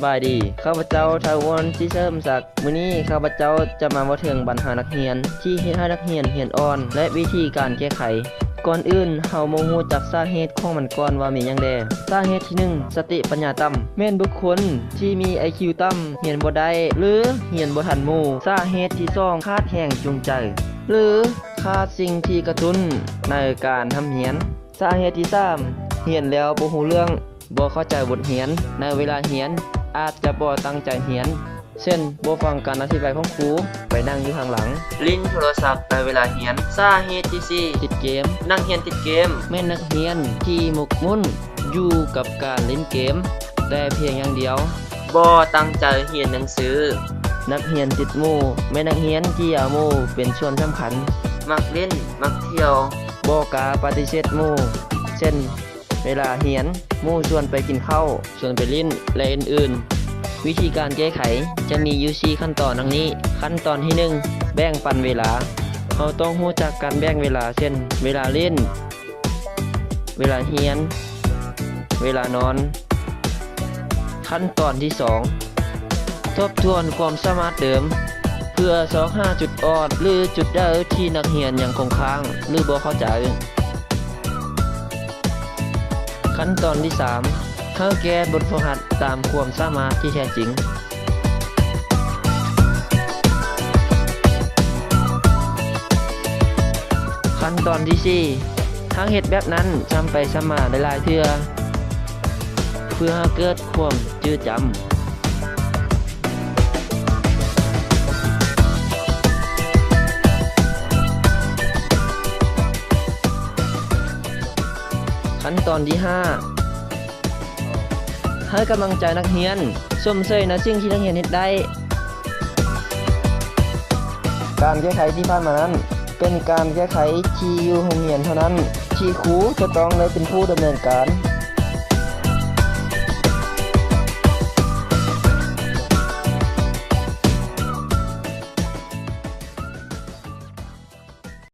ບາຍດີ ຂ້າພະເຈົ້າ ທ້າວອ້ວນ ສີເສີມສັກ. ມື້ນີ້ຂ້າພະເຈົ້າຈະມາເວົ້າເຖິງບັນຫານັກຮຽນທີ່ເຮັດໃຫ້ນັກຮຽນຮຽນອ່ອນ ແລະ ວິທີການແກ້ໄຂ. ກ່ອນອື່ນເຮົາມາຮູ້ຈັກສາເຫດຂອງມັນກ່ອນວ່າມີຫຍັງແດ່. ສາເຫດທີໜຶ່ງ ສະຕິປັນຍາຕ່ຳ ແມ່ນບຸກຄົນທີ່ມີໄອຄິວຕ່ຳ ຮຽນບໍ່ໄດ້ ຫຼື ຮຽນບໍ່ທັນໝູ່. ສາເຫດທີສອງ ຂາດແຮງຈູງໃຈ ຫຼື ຂາດສິ່ງທີ່ກະຕຸ້ນໃນການຮ່ຳຮຽນ. ສາເຫດທີສາມ ຮຽນແລ້ວບໍ່ຮູ້ເລື່ອງ, ບໍ່ເຂົ້າໃຈບົດຮຽນ. ໃນເວລາຮຽນອາດຈະບໍ່ຕັ້ງໃຈຮຽນ ເຊັ່ນ ບໍ່ຟັງການອະທິບາຍຂອງຄູ, ໄປນັ່ງຢູ່ຂ້າງຫຼັງ, ຫຼິ້ນໂທລະສັບໃນເວລາຮຽນ. ສາເຫດທີສີ່ ຕິດເກມ ນັກຮຽນຕິດເກມ ແມ່ນນັກຮຽນທີ່ໝົກໝຸ້ນຢູ່ກັບການຫຼິ້ນເກມແຕ່ພຽງຢ່າງດຽວ, ບໍ່ຕັ້ງໃຈຮຽນໜັງສື. ນັກຮຽນຕິດໝູ່ ແມ່ນນັກຮຽນທີ່ເອົາໝູ່ເປັນສ່ວນສຳຄັນ, ມັກຫຼິ້ນ ມັກທ່ຽວ, ບໍ່ກ້າປະຕິເສດໝູ່ ເຊັ່ນ ເວລາຮຽນ ໝູ່ຊວນໄປກິນເຂົ້າ, ຊວນໄປຫຼິ້ນ ແລະ ອື່ນໆ. ວິທີການແກ້ໄຂຈະມີຢູ່ສີ່ຂັ້ນຕອນດັ່ງນີ້. ຂັ້ນຕອນທີໜຶ່ງ ແບ່ງປັນເວລາ. ເຮົາຕ້ອງຮູ້ຈັກການແບ່ງເວລາ ເຊັ່ນ ເວລາຫຼິ້ນ, ເວລາຮຽນ, ເວລານອນ. ຂັ້ນຕອນທີສອງ ທົບທວນຄວາມສາມາດເດີມ ເພື່ອຊອກຫາຈຸດອ່ອນ ຫຼື ຈຸດໃດທີ່ນັກຮຽນຍັງຄົງຄ້າງ ຫຼື ບໍ່ເຂົ້າໃຈ. ຂັ້ນຕອນທີສາມ ໃຫ້ແກ້ບົດຝຶກຫັດຕາມຄວາມສາມາດທີ່ແທ້ຈິງ. ຂັ້ນຕອນທີສີ່ ຫາກເຮັດແບບນັ້ນຊ້ຳໄປຊ້ຳມາຫຼາຍໆເທື່ອ ເພື່ອໃຫ້ເກີດຄວາມຈື່ຈຳ. ຂັ້ນຕອນທີຫ້າ ໃຫ້ກຳລັງໃຈນັກຮຽນ, ຊົມເຊີຍໃນສິ່ງທີ່ນັກຮຽນເຮັດໄດ້. ການແກ້ໄຂທີ່ຜ່ານມານັ້ນ ເປັນການແກ້ໄຂທີ່ຢູ່ໂຮງຮຽນເທົ່ານັ້ນ ທີ່ຄູຈະຕ້ອງໄດ້ເປັນຜູ້ດຳເນີນການ.